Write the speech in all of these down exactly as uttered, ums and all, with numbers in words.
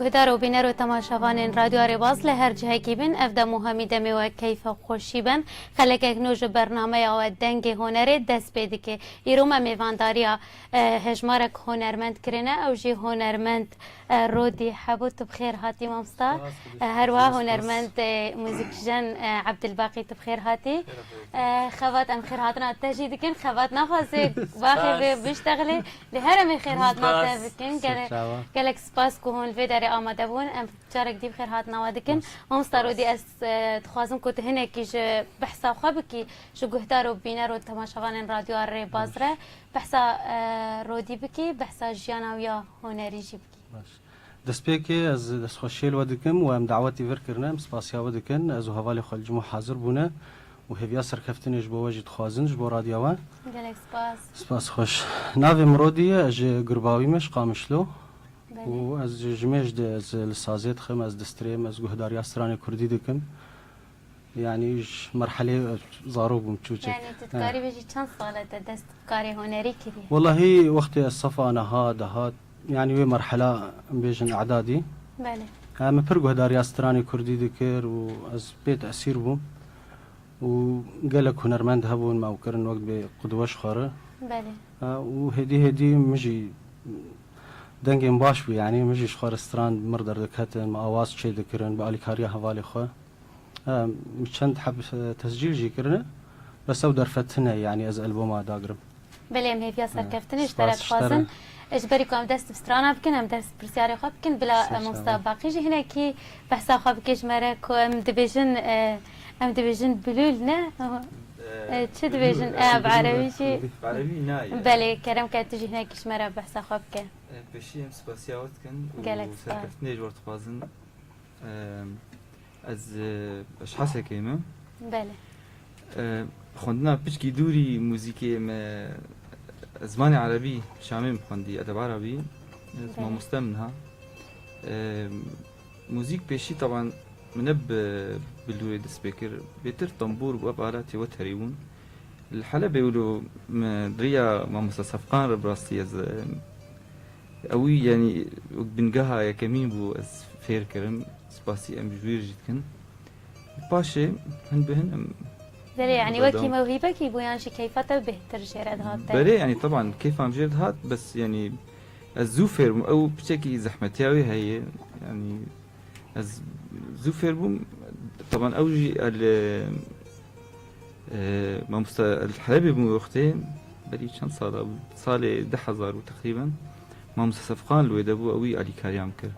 Guhdar û bîner û temaşevanên Radyoya Rêbaz li her cihekî bin, ev dem û hemî demê we keyf û xweşî bin. Xelekek nû ji bernameya we Dengê Hunerê dest pê dike. Îro me mêvandariya, e, hejmarek hunermend kirine, ew jî hunermend, e, Rodî hebû. Tu bi xêr hatî, mamosta. Spas, E, her wiha spas. Hunermend, e, muzîkjen, e, Ebdilbaqî, tu bi xêr hatî. Xêr hatî. E, Xebat, em xêrhatina te jî dikin. Xebat naxwaze baxê vê Spas. biştexilê. Lê her em ê xêrhatina te Spas. bikin. Gelek, Serçawa. gelek spas ku hûn li vê derê amade bûn. Em carek dî bi xêrhatina we dikin. Spas. Mamosta Rodî, ez, e, dixwazim ku tu hinekî ji behsa xwe bikî, ji guhdar û bîner û temaşevanên Radyoya Rêbaz re. Baş. Behsa, e, Rodî bikî, behsa jiyana wî ya hunerî jî bikî. Baş. Destpêkê ez destxweşiyê li we dikim û em dawetî vir kirine, em spasiya we dikin. Ez û hevalê xwe li cim û hazir bûne û hêviya serkeftinê ji bo we jî dixwazin, ji bo radya we. Gelek spas. Spas xweş. Navê min Rodî ye, ez ji Gurbawî me, ji Qamişlo. Belê. Û ez ji, ji mêj de ez li sazê dixim, ez distrêm, ez guhdariya stranê kurdî dikim. Yanî ji merhelê zarok bûm, çûçek. Yanî tu He. dikarî bêjî çend sal e te dest bi karê hunerî kiriye? Wellahî wextê ez sefa niha dihat, yanî wê merhela em bêjin edadî. Belê. Em pir guhdariya stranê kurdî dikir û ez pê tesîr bûm. Û gelek hunermend hebûn, me ew kirin wek bê qudwe ji xwe re. Belê. Ha, û hêdî hêdî min jî dengên baş bû, yanî min jî ji xwe re stran mir derdiketin, me awaz çê dikirin bi alîkariya hevalê xwe. Ha, min çend heb, e, tescîl jî kirine, bes ew derfet tune, yanî ez alboma dagirim. Belê, em hêviya serkeftinê ji te re dixwazin. Spas ji te re. Ji berî ku em dest bi strana bikin, em dest bi pirsyarê xwe bikin. Bila, Spas e, mamosta Baqî jî hinekî behsa xwe bike ji me re, ku em dibêjin, e, em dibêjin bilûl, ne? E, çi dibêjin? Bilûl, e, E, bi bilûl, erebî jî. Bi erebî nayê. Belê, kerem ke tu jî hinekî ji me re behsa xwe bike. E, pêşî em spasiya we dikin û Gelek spas. serkeftinê ji we dixwazin. E, Ez, e, ji Hesekê me. Belê. E, xwendina piçkî dûrî muzîkê me, zimanê erebî, Şamê min xwendî, edeb erebî. Ez Belê. mamoste min ha. E, muzîk pêşî taban min ne bi bilûrê dest pê kir. Bêtir tembûr û ev aletê weterî bûn. Li Helebê wilo me riya mamoste Sefqan re bi rastî ez, e, Ewî, yanî, wek bingeha yekemîn bû ez fêr kirim. Spasî em ji wî re jî dikin. Paşê hin bi hin em Belê, yanî wekî berdewam. mewhîbekî bû yan jî keyfa te bêhtir jê re dihat te? Belê, yanî, teban keyfa min jê re dihat, bes, yanî, ez zû fêr bûm. Ew piçekî zehmetiya wê heye, yanî, Ez zû fêr bûm. Taban ew jî el, e, mamoste el Helebê bû wextê, berî çend sala bû? Salê du hezar bû teqrîben. Mamoste Sefqan li wê de bû, ewî alîkariya min kir.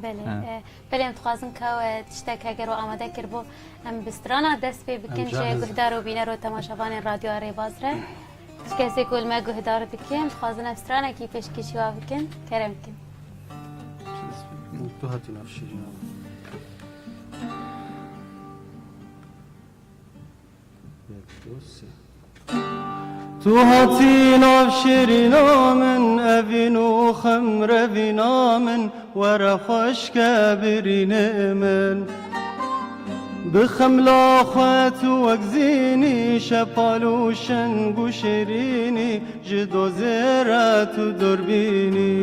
Belê, Ha. e, belê em dixwazin ka we tiştek heger we amade kiribû, em bi strana dest pê bikin Em ji cahil. guhdar û bîner û temaşevanên Radyoya Rêbaz re. Ji kesê ku li me guhdar dikin, dixwazin em stranekî pêşkêşî wa bikin. Kerem bikin. Tu hatî nav şêrîna min. Yek, du, sê. Tu hatî nav şêrîna min, evîn û xemrevîna min, were xweşke birînê min. Bi xemla xwe tu wek zînî, şepal û şeng û şêrînî, ji dozê re tu dor bînî.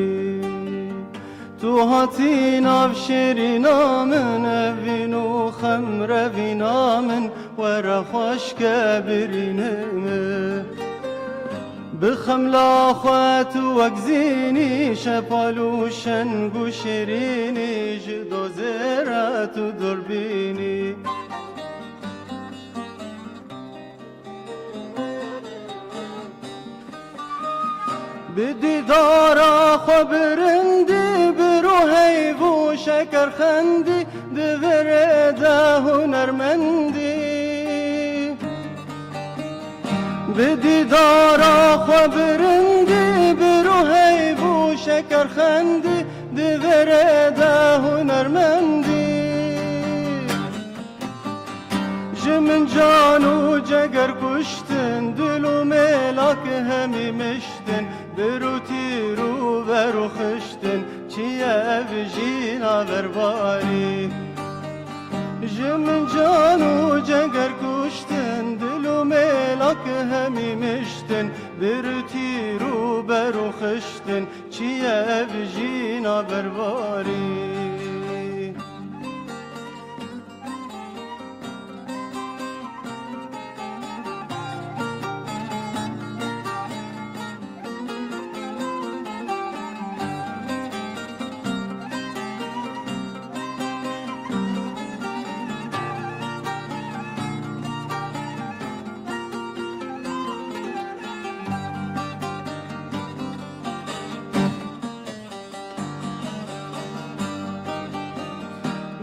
Tu hatî nav şêrîna min, evîn û xemrevîna min, were xweşke birînê min. Bi xemla xwe tu wek zînî, şepal û şeng û şêrînî, ji dozê re tu dor bînî. Bi dîdara xwe bi rindî, bi rû heyv û şeker xendî, di vê rê de hunermendî. Bi dîdara xwe bi rindî, bi rû heyv û şeker xendî, di vê rê de hunermendî. Ji min can û ceger kuştin, dil û mêlak hemî miştin, bir û tîr û ber û xiştin, çi ye ev jîna berbarî? Ji min can û ceger kuştin, dil û mêlak hemî miştin, bir û tîr û ber û xiştin, çi ye ev jîna berbarî?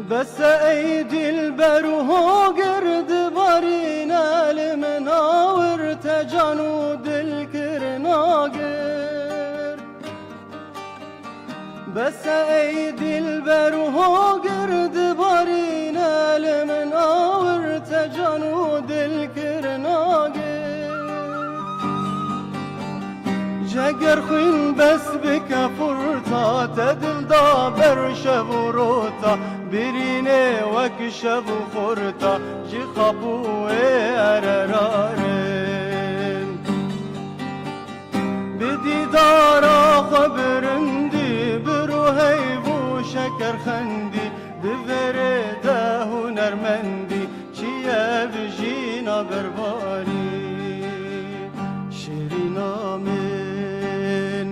Bes e ey dilber û hogir dibarîne li min awir te can û dil kirina gir. Bes e ey dilber û hogir dibarîne li min awir te can û dil kirina gir. Jeger xwîn bes bike furta, te dil da ber şev û rota, birînê wek şev û xurta, ji xapûyê ererarin. Bi dîdara xwe birindî, bi rû heyv û şeker xendî, di verê de hunermendî, çi ye bi jîna berbarî. Şêrîna min,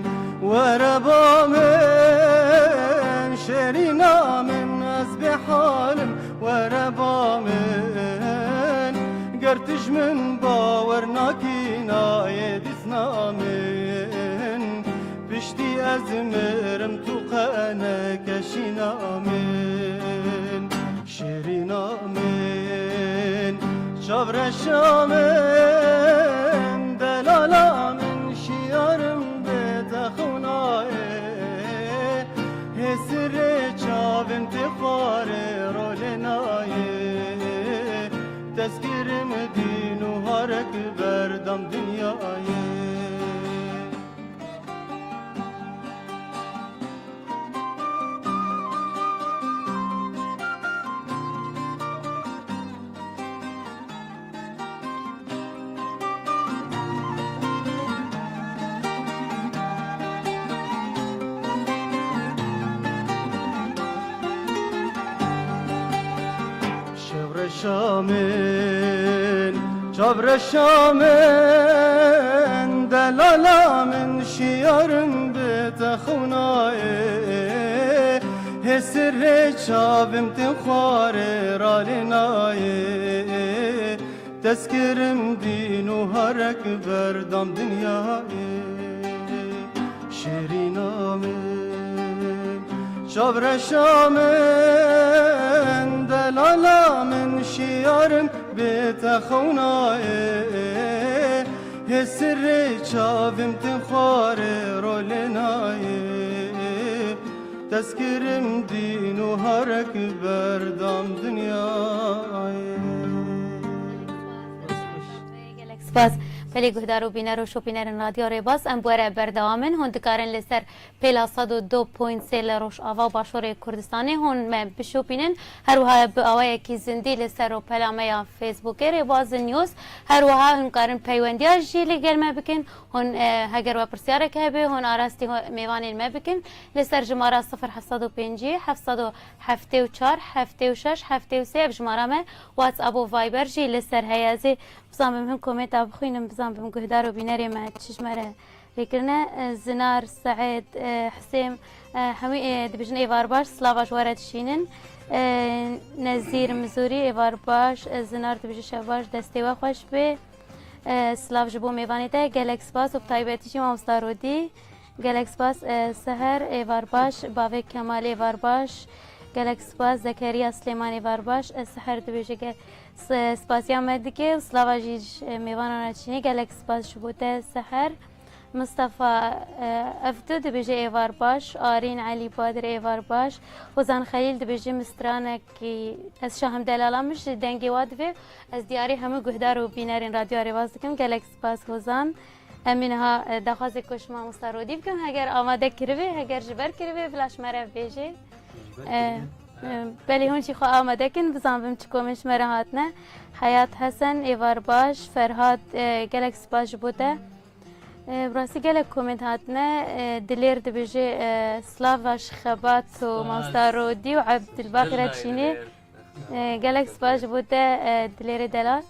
were ba min, şêrîna min, ez bêhal im, were ba min. Ger tu ji min bawer nakî, nayê dîsna min, piştî ez mirim, tu qe nekeşîna min. Şêrîna min, çavreşa min, delala min, şiyar im bê te xewnayê. Hê sirê çavên tê xwarê rolê nayê. Tezkirim dîn û harek berdam dinyayê. Şevreşa min, çavreşa min, delala min, şiyar im bê te xewnayê. Hê sirê çavim tên xwarê ralê nayê. Tezkirim dîn û harek berdam dinyayê. Şêrîna min, çavreşa min, delala min, şiyar im bê te xewnayê. Hê sirê çavim tên xwarê rolê nayê. Tezkirim dîn û harek berdam dinyayê. Gelek spas. Belê guhdar û bîner û şopînerên Radyo Rêbaz, em bi we re berdewam in. Hûn dikarin li ser pêla sed û du point sê li Rojava û Başûrê Kurdistanê hûn me bişopînin. Her wiha bi awayekî zindî li ser rûpela me ya Facebookê Rêbaz News. Her wiha hûn karin peywendiya jî li gel me bikin. Hûn, e, heger we pirsyarek hebe, hûn arastî ho-, mêvanên me bikin. Li ser jimara sifir heft sed û pêncî, heft sed û heftê û çar, heftê û şeş, heftê û sê, ev jimara me WhatsApp û Viber jî li ser heye. Ez ê bizanbim hin komênta bixwînim, bizanbim guhdar û bînerê me çi ji me re lê kirine. E, Zinar, Seîd, e, Hisêm, e, hemû, e, dibêjin êvar baş, slava ji we re dişînin. E, Nezîr Mizûrî, êvar baş, e, Zinar dibêje şev baş, destê we xweş bê. E, silav ji bo mêvanê te, gelek spas û bi taybetî jî mamosta Rodî. Gelek spas, e, Seher, êvar baş, bavê Kemal, êvar baş. Gelek spas, Zekeriya Silêman, êvar baş. E, Seher dibêje ge-, s-, spasiya me dike û silava jî ji, e, mêvanan re dişîne. Gelek spas ji bo te, Seher. Mistefa, e, Evdu dibêje êvar baş. Arîn Elî Badir, êvar baş. Hozan Xelîl dibêje min stranekî, ez Şahim Delala min ji dengê wa divê. Ez diyarî hemû guhdar û bînerên Radyoya Rêbaz dikim. Gelek spas Hozan. Em ê niha, e, daxwazê ku ji mamosta Rodî bikim, heger amade kiribê, heger ji ber kiribê, bila ji me re bibêjê. Ji ber E, kiribê. E, belê hûn jî xwe amade kin, bizanbim çi komên ji me re hatine. Heyat Hesen, êvar baş, Ferhat, e, gelek spas ji bo te. E, bi rastî gelek komên hatine. E, Dilêr dibêje, e, slava ji Xebat û mamosta Rodî û Ebdilbaqî re dişîne. E, gelek spas ji bo te, e, Dilêrê delal.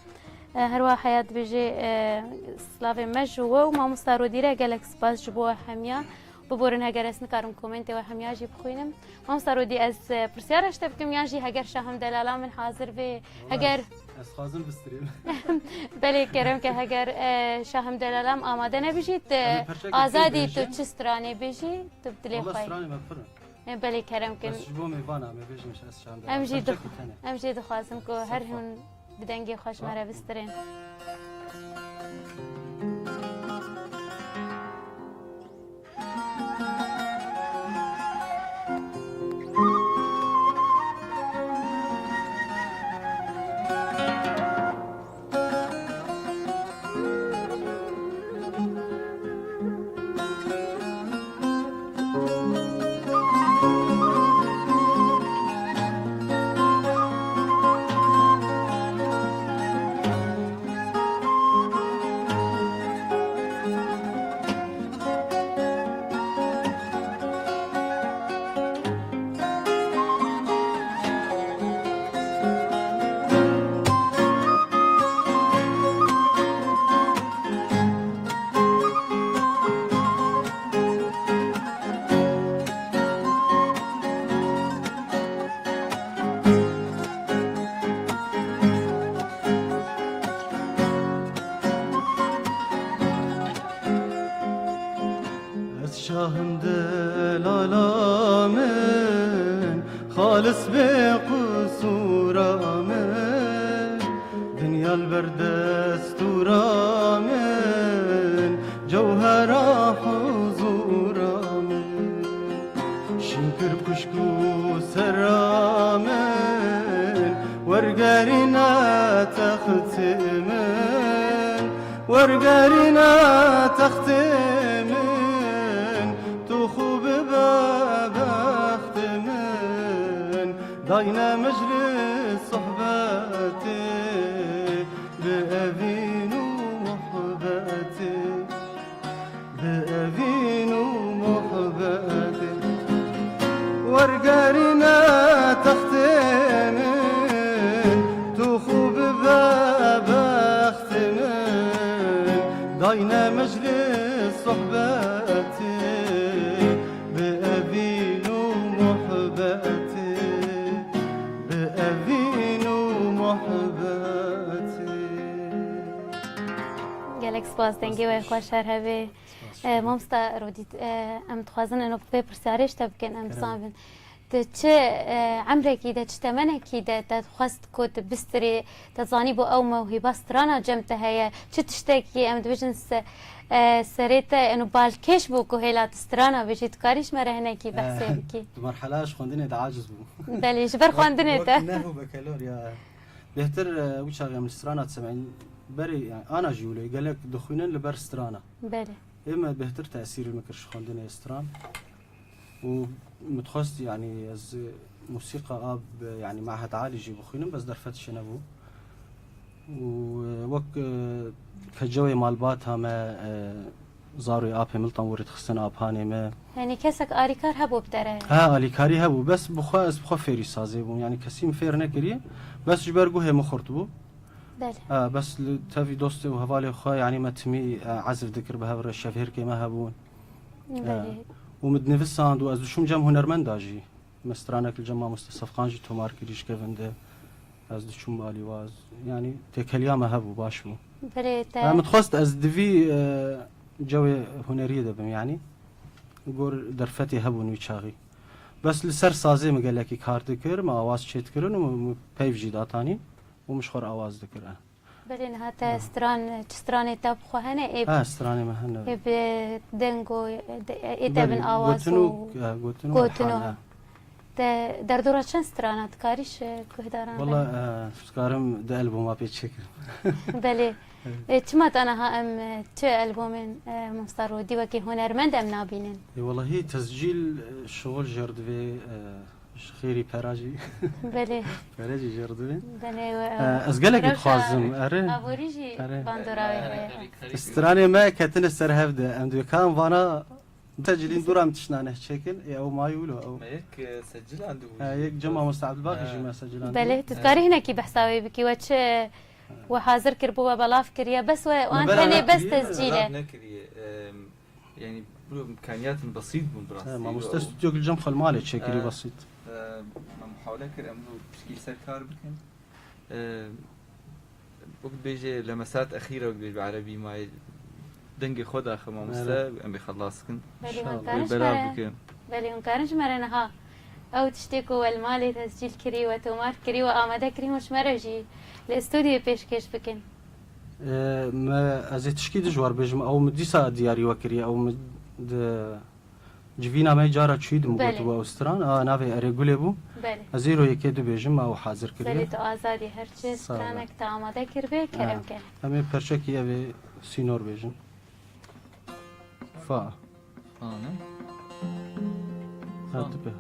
E, her wiha Heyat dibêje, e, slavê me ji we û mamosta Rodî re gelek spas ji bo we hemiya. Biborin heger ez nikarim komentê we hemiya jî bixwînim. Mamosta Rodî, ez, e, pirsyara ji te bikim yan jî heger Şahim delala min hazir bê, heger ez, ez xwazim bistirîm. Belê kerem ke heger, e, Şahim delala min amade nebî jî, tu azadî, tu çi stranê bêjî, tu bi dilê xwe yî. Stranê me pir in. Ê, belê kerem kin. Ez ji bo mêvana me bêjim ji ez çanda. Em jî dix-, em jî dixwazin ku her hûn bi dengê xweş me re bistirên. Ez şahim delala min, xalis bê qusûra min. Dinya li ber destûra min, cewhera huzûra min. Şîn kir kuşk û sera min, wergerîne textê min, wergerîne textê min, tu xwe bibe bextê min, dayne mijlis sohbetê, bi evîn û muhbetê. Bi evîn û muhbetê wergerîne textê min, tu xwe bibe bextê min, dayne meclis sohbetê. Bi evîn û muhbetê, bi evîn û muhbetê. Gelek spas, dengê we xweş her hebe. Spas. E, mamosta Rodî, e, em dixwazin eno vê pirsyarê ji te bikin, em bizanibin. Kerem. Tu çi, e, emrekî de, çi temenekî de te xwest ku tu bistirî, te zanîbû ew mewhîba strana cem te heye? Çi tiştekî, em dibêjin se-, e, serê te eno balkêş bû ku hêla tu strana bijî? Tu karî ji me re hinekî behsê bikî? Di merhela ji xwendinê de aciz bûm. Belê, ji ber xwendinê te. Wek, wek nebû bekelor ya. Bêhtir, e, wî çaxê em li strana disemên berê, yani, ana jî wilo gelek dixwînin li ber strana. Belê. Ê me bêhtir tesîr min kir ji xwendinê stran. Û min dixwest, yani, ez, e, musîqa a bi, yani, mehed alî jî bixwînim, bes derfet çênebû. Û, e, wek, e, kecewê malbata me, e, Zaroyê apê min li Tanborê dixistin, aphanê me. Yanî kesek alîkar hebû bi te re? Ha, alîkarî hebû. Bes bi xwe, ez bi xwe fêrî sazê bûm. Yanî kesî min fêr nekiriye. Bes ji ber guhê min xurt bû. Belê. Ha, bes li tevî dostê û hevalê xwe, yanî me timî, e, ezif dikir bi hev re, şevhêrkê me hebûn. Belê. Ha. Û min dinivisand û ez diçûm cem hunermenda jî. Me stranek li cem mamoste Sefqan jî tomar kirî ji kevin de. Ez diçûm alî waz. Yanî têkeliya me hebû, baş bû. Belê te. Em dixwest ez divî, e, cewê huneriyê de bim, yanî. Gor derfetê hebûn wî çaxî. Bes li ser sazê min gelekî kar dikir, min awaz çêdikirin û min peyv jî datanî û min ji xwe re awaz dikir. Belê, niha te stran, çi stranê te bi xwe hene, ê, ha, stranê me hene, ê bi dengo, ê te bin awaz û gotin û, e, gotin û gotin û elhan, ha. Te derdora çend strana dikarî ji guhdaran re? Wela, e, dikarim du elboma pê çêkirim. Belê. Evet. E, çima te niha em, e, tu elbomên, e, Mamosta Rodî wekî hunermend em nabînin? E, welahî tescîl, e, şixul jêr divê, e, Ji xêrî pera jî. Belê. Pere jî jêr dibin. Belê, we, e, ez gelekî rewşa dixwazim, erê. Aborî jî bandora wê heye. Stranê me ketine ser hev de. Em dibê ka em vana tecilîn dûra em tiştna neh çêkin. Ê, ew mayî wilo, ew. Me yek, e, secil andibo. Ha, yek cem mamoste Abdulbaqî jî me secil andibo. Belê, tu dikarî hinekî behsa wê bikî. We çi, we hazir kir, bo we belav kiriye. Bes we, wan tenê bes tescîl e. Belav nekiriye. Em, Yanî, bû îmkaniyatên besît bûn bi rastî. He, mamoste stûdyoyek li cem xwe li malê çêkirî, e, besît. E, me muhawele kir em bi pişkî li ser kar bikin. E, wek dibêje lemesat exîre, wek dibêje bi erebî, mayê dengê xwe daxe mamoste, em ê xelas bikin. Belê, wê belav bikin. Belê, hûn karin ji me re niha ew tiştê ku we li malê tescîl kirî, we tomar kirî, we amade kirî, hûn ji me re jî li studyoyê pêşkêş bikin? E, me, ez ê tişkî dijwar bêjim, ew min dîsa diyarî we kiriye, ew min di civîna me cara çûyî di min Belê. Gotiba Ostran, a navê Erê Gulê bû. Belê. Ez îro yekê dibêjim, ew hazir kiriye. Belê, tu azad î, her çi Sağ ol. Stranek te amade kiribe, kerem Ha, ke. Em ê perçekî ev ê sînor bêjin. Fa. Fa ne? Ha, Fa. Tu pêr.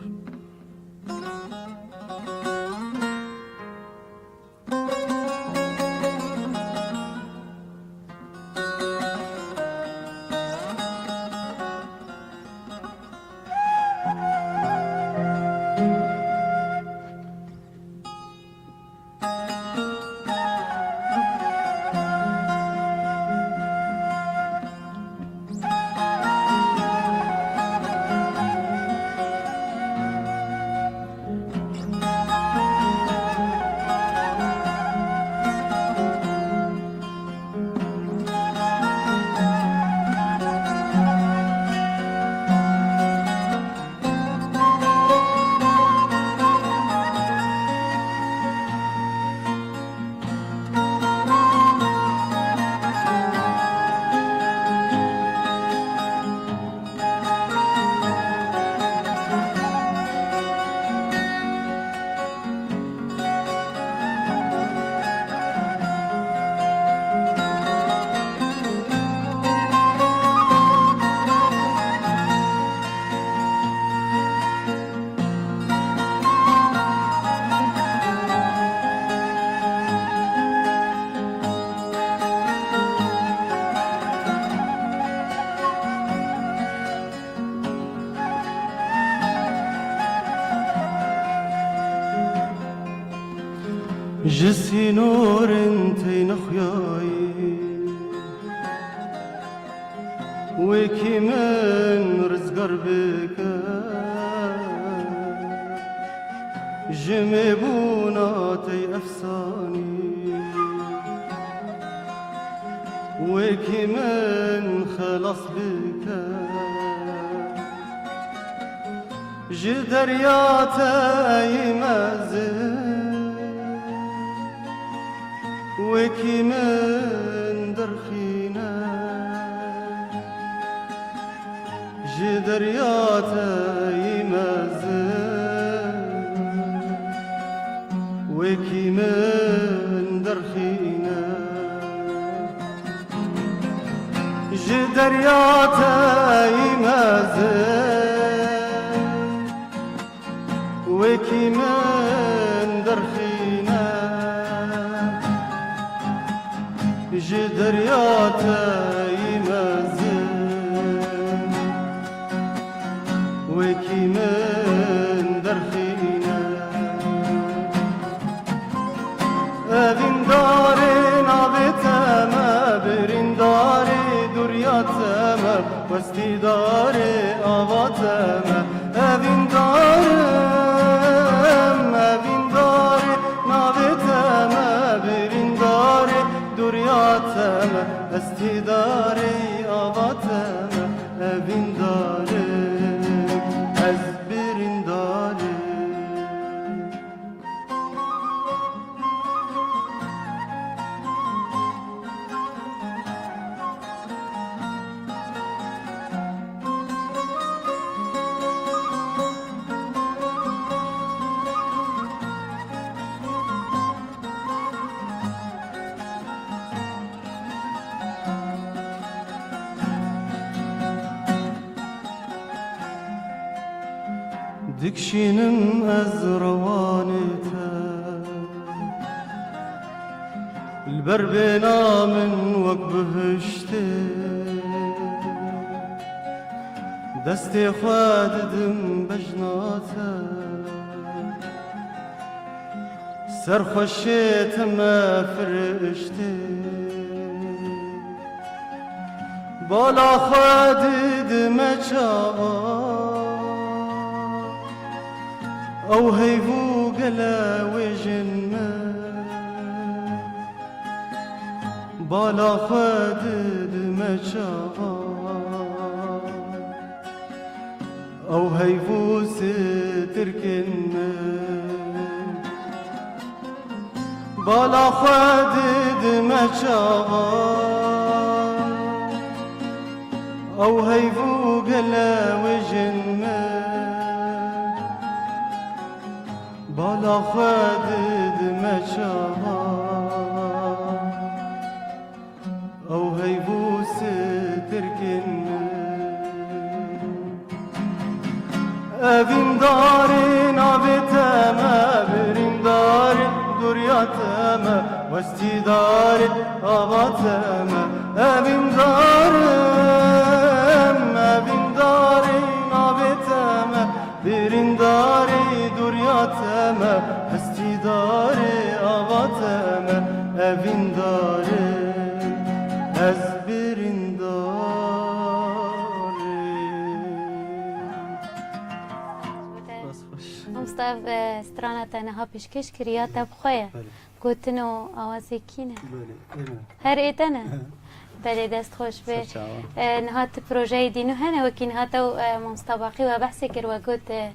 Ji sînorên teyne xuyayî, wekî min rizgar bike. Ji mêbûna tey efsanî, wekî min xelas bike. Ji derya te yî mezin, wekî min derxîne. Ji derya te yî mezin, wekî min derxîne. Ji derya te yî mezin, wekî min derxîne. Ji derya te yî mezin, wekî min derxîne. Evîndarê navê te me, birîndarê dûriya te me, westîdarê ava te me. Evîndarim, evîndarê navê te me, birîndarê dûriya te me, westîdarê ava te me. Evîndarim, ez birîndarim. Dikşînim ez rewanê te, li ber bêhna min wek bihiştê, destê xwe didim bejna te. Serxweşê te me firiştê, bala xwe didime çava, ew heyv û gele wêjin me, bala xwe didime çava. Ew heyv û sitirkin min, bala xwe didime çawa. Ew heyv û gele wijin min, bala xwe didime çawa. Ew heyv û sitirkin min. Evîndarê navê te me, birîndarê dûriya te me, westîdarê ava te me. Evîndarim, evîndarê navê te me, birîndarê dûriya te me, hestîdarê ava te me, evîndarim, ez birîndarê. Rast xweş. Mamosta, ev, e, strana te niha pêşkêş kiriya, te bi xwe ye. Belê. Gotin û awazê kî ne? Belê, ê me. Her ê te ne? Belê, dest xweş be. Ser çawa. E, niha tu projeyê dînû hene, wekî niha te û, e, Mamosta Baqî we behsê kir, we got, e,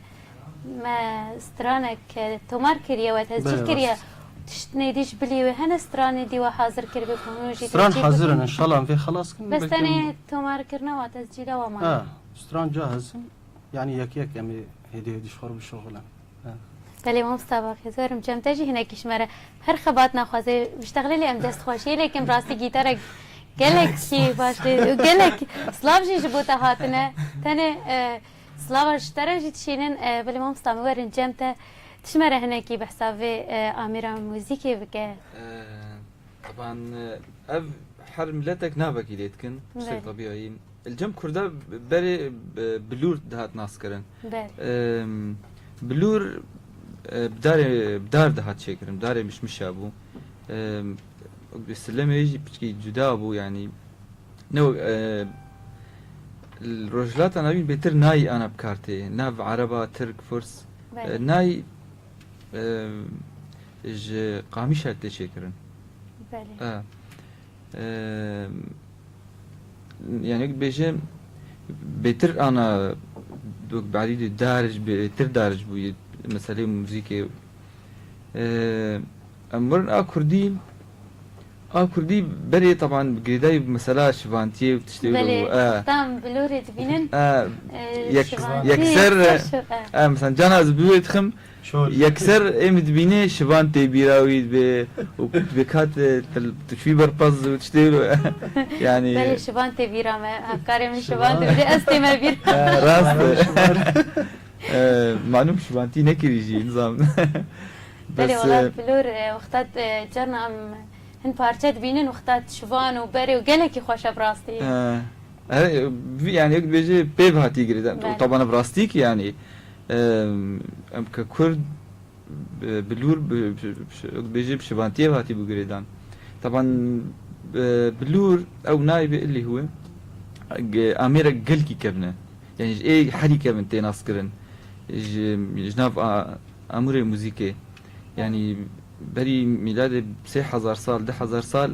me stranek, e, tomar kiriye, we tescîl kiriye. Belê, rast. Tiştnê dî ji bilî wê hene, stranê dî we hazir kiribe ku hûn jî tescîl bikin? Stran hazir in, inşallah em vê xelas kin. Bes belkî tenê tomarkirina we, tescîla we mane. Ha, stran cahiz in. Yanî yek yek em ê hêdî hêdî ji xwe re bişuxulin. Ha. Belê, Mamosta Baqî, ez werim cem te jî hinekî ji me re. Her xebat naxwaze biştexilê, lê em dest xweşiyê lê kim, rastî gîtarek gelek kêf baş lê û gelek silav jî ji bo te hatine. Tenê, e, silava ji te re jî dişînin, e, belê Mamosta, em werin cem te. Tu ji me re hinekî behsa vê, e, amêra muzîkê bike. E, Teban, e, ev her miletek navekî lê dikin, tiştek Belê. Tebîayî. Li cem Kurda berê, e, bilûr dihat naskirin. Belê. Em, bilûr, e, bi darê, bi dar dihat çêkirin, bi darê mişmişa bû. Em, silemê wê jî piçkî cuda bû, yanî. Ne wek, e, li Rojhilata Navîn bêtir nayî ana bi kar tê. Nav ereba, tirk, furs. Belê. E, nayî, e, ji qamîşa tê çêkirin. Belê. E, e, yani wek bêje bêtir ana, wek berî de darij, bêtir darij bûye meselê muzîkê. E, em werin a kurdî, a kurdî berê teban bi girêdayî bi mesela şivantiyê û tiştê wilo Belê, bû. E. Tam bilorê dibînin, E, e, yek-, şivantî yekser, yekser şi-, e. E, mesela cana ez bi wê dixim, Şor. Yekser ê min dibîne şivan tê bîra wî dibe û dibe ka te, te, tu çûyî ber pez û tiştê wilo. Yani Belê, şivan tê bîra me, hevkarê min şivan Şivan. Dibîne, ez tê me bîr. E, rast e. Şivan. E, malum şivantî nekirî jî, nizam. Belê, Bes, wela e, bilor, e, wexta, e, carna em hin parçe dibînin, wexta şivan û berê û gelekî xweş e bi rastî. E, e, vî, yani, wek dibêje pêv hatî girêdan. Belê. Tabana bi rastî ki, yani, e, em ke kurd, e, bilûr, bi, bi, bi, wek dibêje bi şivantiyê hatî bû girêdan. Taban, e, bilûr ew nayê bi ilî hû, ge-, amêrek gelkî kevne. Yani ji ê herî kevin tê naskirin. Ji, ji nav a-, amûrê muzîkê. Yani berî mîladê sê hezar sal, du hezar sal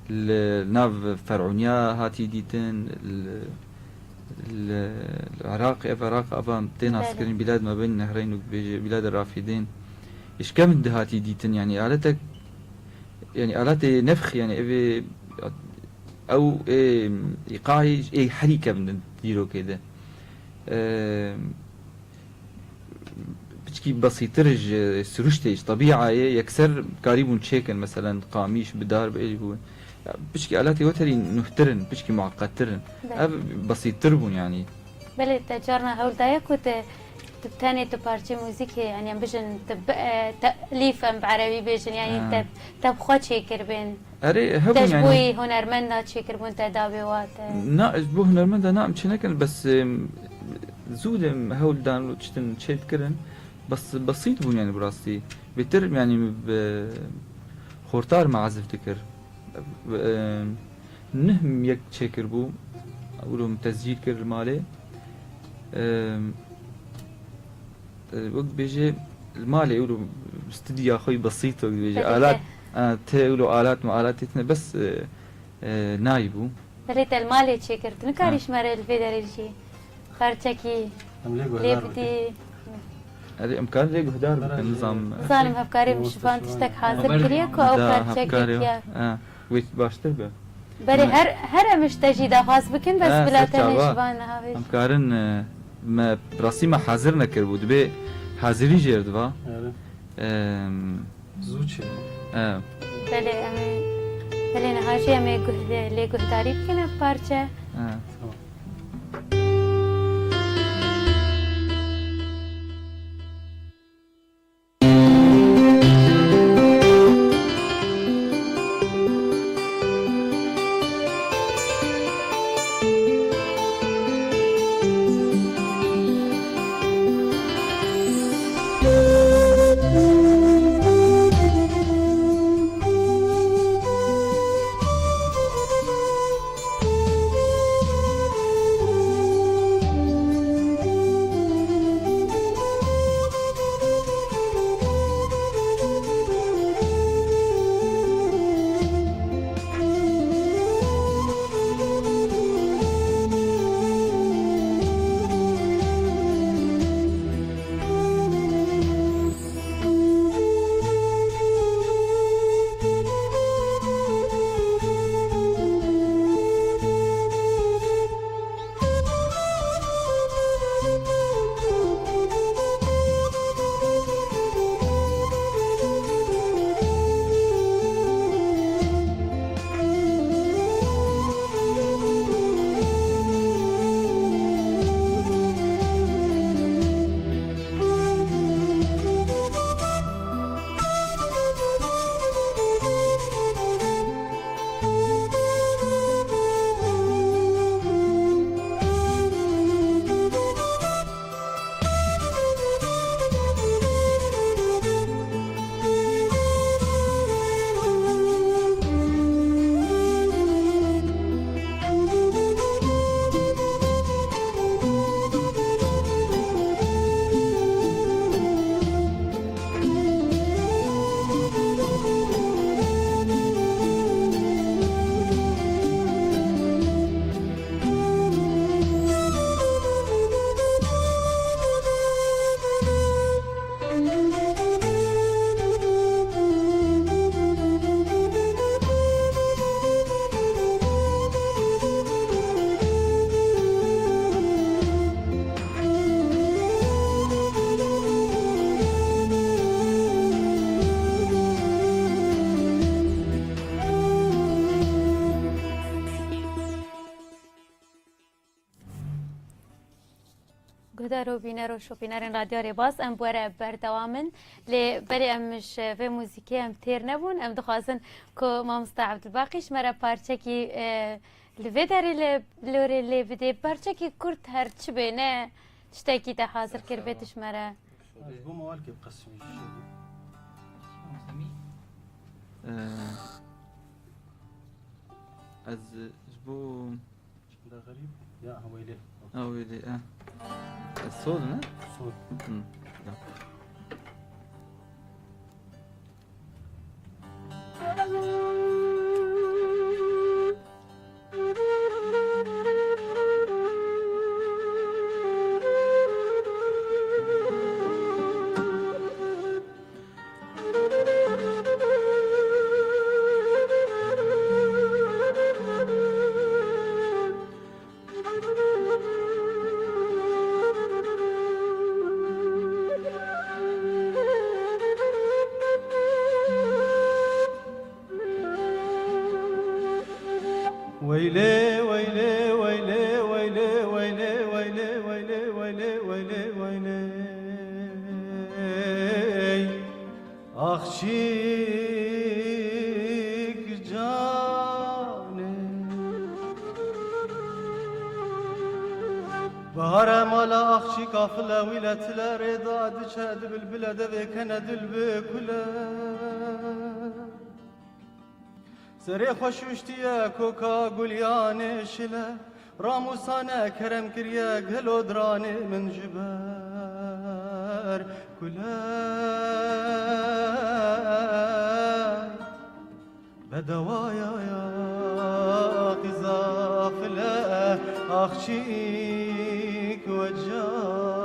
li nav Ferûniya hatî dîtin, li, li, li Iraq, ev Iraq ava tê Belê. Naskirin, Bîlad Mabeyni Nehreyn û bêje Bîladê Rafidên. Ji kevin de hatî dîtin, yani aletek, yani aletê nefx, yani evê, ew ê îqayê ê herî kevin di dîrokê de. Eee, piçkî besîtir ji siruştê, ji tebîayê yekser karîbûn çêkin, meselen qamîş bi dar bi êlî bûn. Ya, piçkî aletê weterî nuhtir in, piçkî mueqettir in. Belê. Ev besîttir bûn, yanî. Belê, te carna hewl daye ku te, tu tenê tu parçeyê muzîkê, yani em bijin, tu bi-, e, te'lîf em bi erebî bêjin, yani Ha. te, te bi xwe çêkiribên. Erê, hebûn Te ji yani. Bo hunermenda çêkiribûn te dabê wa te? Na, ji bo hunermenda na, em çê nekin, bes, em, zû de em hewl dan û tiştin çê dikirin, bes, besît bûn yani bi rastî. Bêtir yani bi xortar me ezif dikir. Em, nih yek çêkiribû, wilo min tescîl kir li malê. Em, E, wek dibêje, li malê wilo stûdya xwe besît, wek dibêje, Belê, alat, te. E, te wilo alat me alat têtine bes, e, e, nayî bû. Belê, te li malê çêkir. Tu nikarî Ha. Ji me re li vê derê jî parçekî Em lê guhdar bikin. Erê, em karin lê guhdar bikin, nizam. Nizanim hevkarê min şivan tiştek hazir kiriye ku ew parçe girtiye. Wê baştir be. Belê, her, her em ji te jî daxwaz bikin, bes bila tenê şivan niha vê. Em karin, e, me, rastî me hazir nekiribû. Dibê hazirî jêr diva. Zû çê. Belê, em ê, belê niha jî em ê guh-, lê, lê guhdarî bikin ev parçe. Guhdar û bîner û şopînerên Radyo Rêbaz, em bi we re berdewam in. Lê belê em ji vê muzîkê em têr nebûn. Em dixwazin ku mamosta Ebdulbaqî ji me re parçekî, e, li vê derê li, li orê lê bidê. Parçekî kurt her çi bê, ne tiştekî te hazir kiribê tu ji me re. Ez ji bo mewalkê biqesimî ji şêrî. Ee, ez ji bo Şkînda Xerîb ya Hewêlê. Hewêlê, e. Ez sol, ne? Sol. Hı, ya. Weylê, weylê, weylê, weylê, weylê, weylê, weylê, weylê, weylê, weylê, weylê. Axçîk canê. Bahare mala axçîka file wîle tile rêda diçe di bilbile devê kene dil bi kule. Serê xwe şûştiye koka gulyanê şile, ramûsane kerem kiriye gelo diranê min ji ber kule. Bedewaya ya qîza file, axçîk weca.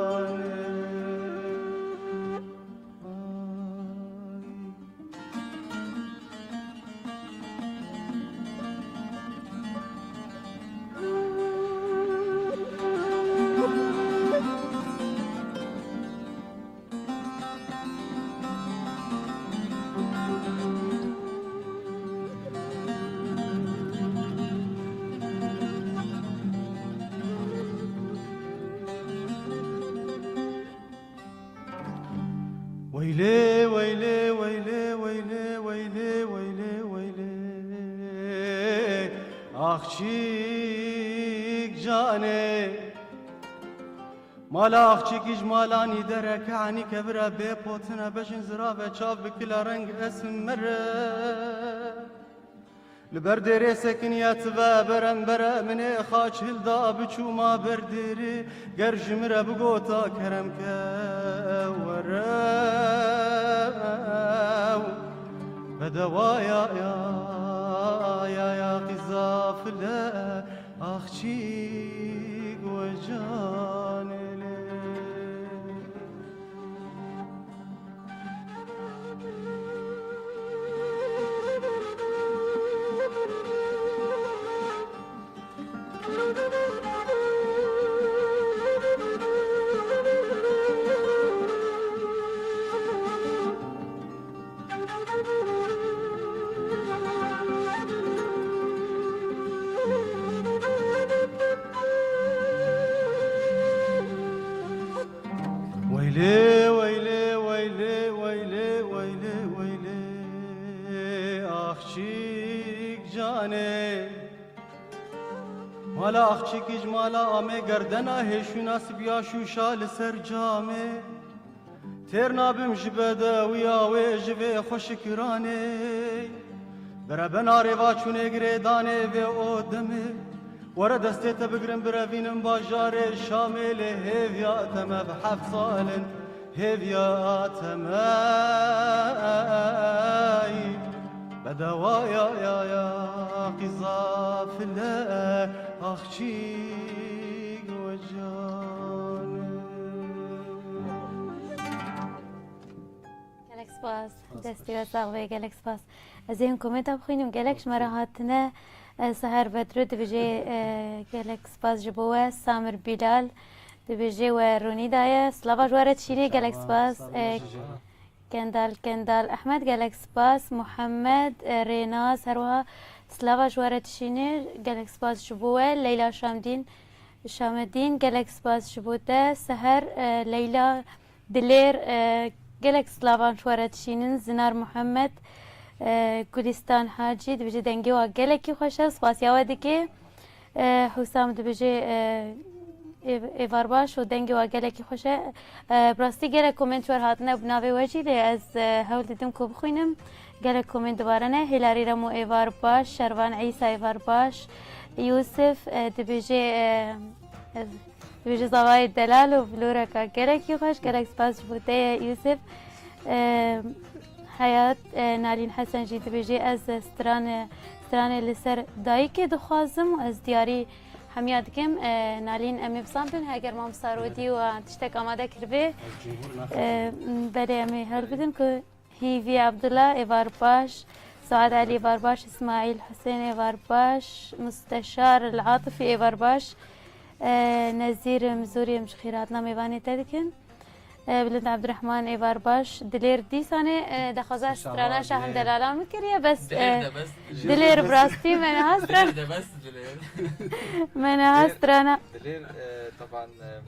Weylê, weylê, weylê, weylê, weylê, weylê, weylê. Axçîk canê. Mala axçîkî ji malanî dereke, enî kevire bê potine, bejin zirave çav bi kila reng esmere. Li ber dêrê sekiniye tive berem bere, min ê xaç hilda biçûma ber dêrê, ger ji min re bigota kerem ke were bedewaya ya, ya, ya qîza file axçîk we canê lê. Weylê, weylê, weylê, weylê, weylê, weylê, axçîk canê. Mala axçîkî ji mala amê, gerdena hêşûna sibiya şûşa li ser camê. Têr nabim ji bedewiya wê, ji vê xweşikiranê. Berebena rêvaçûnê girêdanê vê odemê. Were destê te bigrim birevînim bajarê Şamê, lê hêviya te me bi heft sal in, hêviya te me yî. Bedewaya ya ya qîza file axçîk we canê. Gelek spas. Destê we sax be, gelek spas. Ez ê hin komenta bixwînim. Gelek ji me re hatine. E, Seher Bedru dibêje, e, gelek spas ji bo we. Samir Bilal dibêje we ronî daye. Slava ji we re dişînê, gelek spas. E, Kendal, Kendal Ehmed, gelek spas. Muhammed, e, Rênaz, her wiha slava ji we re dişînê. Gelek spas ji bo we. Leyla Şamdîn, Şamedîn, gelek spas ji bo te. Seher, e, Leyla, Dilêr, e, gelek slavan ji we re dişînin. Zinar Muhammed, e, Gulistan Hacî dibêje dengê wa gelekî xweş e, spasiya we dike. E, Husam dibêje, e, ê-, êvar baş û dengê wa gelekî xweş e. E, bi rastî gelek komên ji we re hatine bi navê we jî, lê ez, e, hewl didim ku bixwînim. Gelek komên dibare ne. Hêlarî Remo êvar baş, Şervan Îsa êvar baş, Yûsif, e, dibêje, e, e, dibêje zavayê delal û vloreka gelekî xweş. Gelek spas ji bo te ye Yûsif. E, Heyat, e, Nalîn Hesen jî dibêje, ez, e, strane, stranê li ser dayikê dixwazim û ez diyarî hemiya dikim. E, Nalîn, em ê bizanbin, heger mamosta Rodî we tiştek amade kiribe. E, belê, em ê hewl bidin ku Hîvî Abdullah êvar baş, Suad Elî êvar baş, Îsmaîl Husên êvar baş, Musteşar El Atifî êvar baş, e, Nezîr Mizûrî em ji xêr hatina mêvanê te dikin. E, Bilind Abdurrahman êvar baş, Dilêr dîsanê, e, daxwaza strana Şahim Delalan bikiriye, bes, e, Dilêr bi rastî me niha strana. Dilêr de bes Dilêr. Me niha strana. Dilêr, e, taban, e,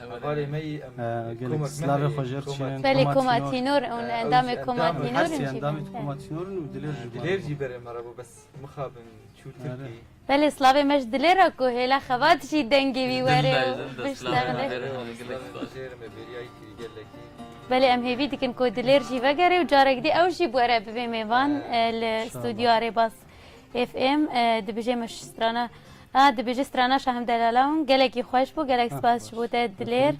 Hevalê me yî em, e, gelek slavê xwe jê re dişînin. Belê, Koma Tînor, hûn endamê Koma Tînor in jî. Endamê Koma Tînor in û Dilêr jî. Dilêr jî berê me re bû, bes mixabin çû Tirkî. Belê, slavê me ji Dilêr re ku hêla xebat jî dengê wî were û biştexile. Jê re me bêriyayî kiriye gelekî. Belê, em hêvî dikin ku Dilêr jî vegere û carek dî ew jî bi we re bibe mêvan, e, li stûdyoya Rêbaz F M, e, dibêje me ji strana, a, dibêje strana Şahim Delala hûn gelekî xweş bû, gelek spas ji bo te Dilêr.